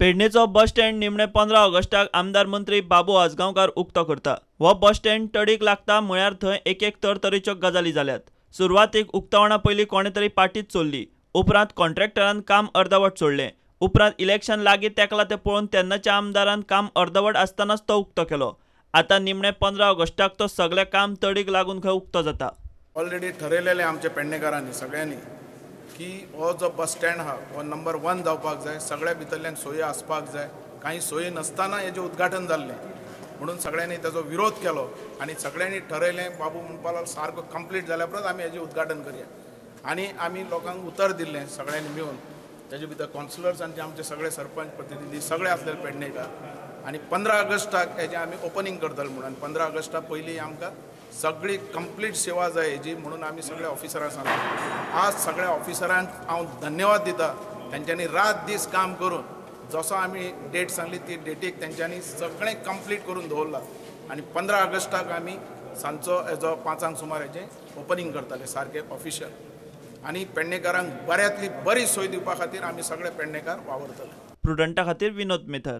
पेडणेचो bus stand निमणे 15 ऑगस्टाक आमदार मंत्री बाबू आजगांवकार उक्तो करता. हो बस स्टँड तडीक लागता म्हळ्यार थंय एक एक तरतरेच्यो गजाली जाल्यात. सुरवातेक उक्तावणा पयलीं कोणे तरी पाटीच चोरली, उपरांत कॉन्ट्रॅक्टरान काम अर्दवट सोडलें, उपरांत इलेक्शन लागीं तेंकलां तें पळोवन तेन्नाच्या आमदारान काम अर्दवट आसतनाच तो उक्तो केलो. आतां निमणे 15 ऑगस्टाक तो सगळें काम तडीक लागून खंय उक्तो जाता. ऑलरेडी ठरयलेलें आमच्या पेडणेकारांनी सगळ्यांनी की हो जो बस स्टँड आहा हो नंबर 1 जावपाक जाय, सगळ्या भितरल्यान सोयी आसपाक जाय. कांय सोयी नासतना हेजें उद्घाटन जाल्लें म्हणून सगळ्यांनी ताजो विरोध केलो आनी सगळ्यांनी ठरयलें बाबू म्हणपाक लागलो सारको कंप्लीट जाल्या उपरांत आमी हेजें उद्घाटन करया. आनी आमी लोकांक उतर दिल्लें सगळ्यांनी मेळून, ताजे भितर कावन्सिलर्स आनी आमचे सगळे सरपंच प्रतिनिधी सगळे आसलेले पेडणेकार. आनी 15 ऑगस्टाक हेजें आमी ओपनींग करतले म्हणून 15 ऑगस्टा पयलीं आमकां सगळी कंप्लीट सेवा जाय हेजी म्हणून आमी सगळ्या ऑफिसरांक सांगला. आज सगळ्या ऑफिसरांक हांव धन्यवाद दिता, तेंच्यांनी रात दीस काम करून जसो आमी डेट सांगली ती डेटीक तेंच्यांनी सगळें कंप्लीट करून दवरलां. आनी 15 ऑगस्टाक आमी सांजचो हेजो 5 सुमार हेजें ओपनींग करतले सारकें ऑफिशियल. आनी पेडणेकारांक बऱ्यांतली बरी सोय दिवपा खातीर आमी सगळे पेडणेकार वावरतले. प्रुडंटा खातीर विनोद मेथर.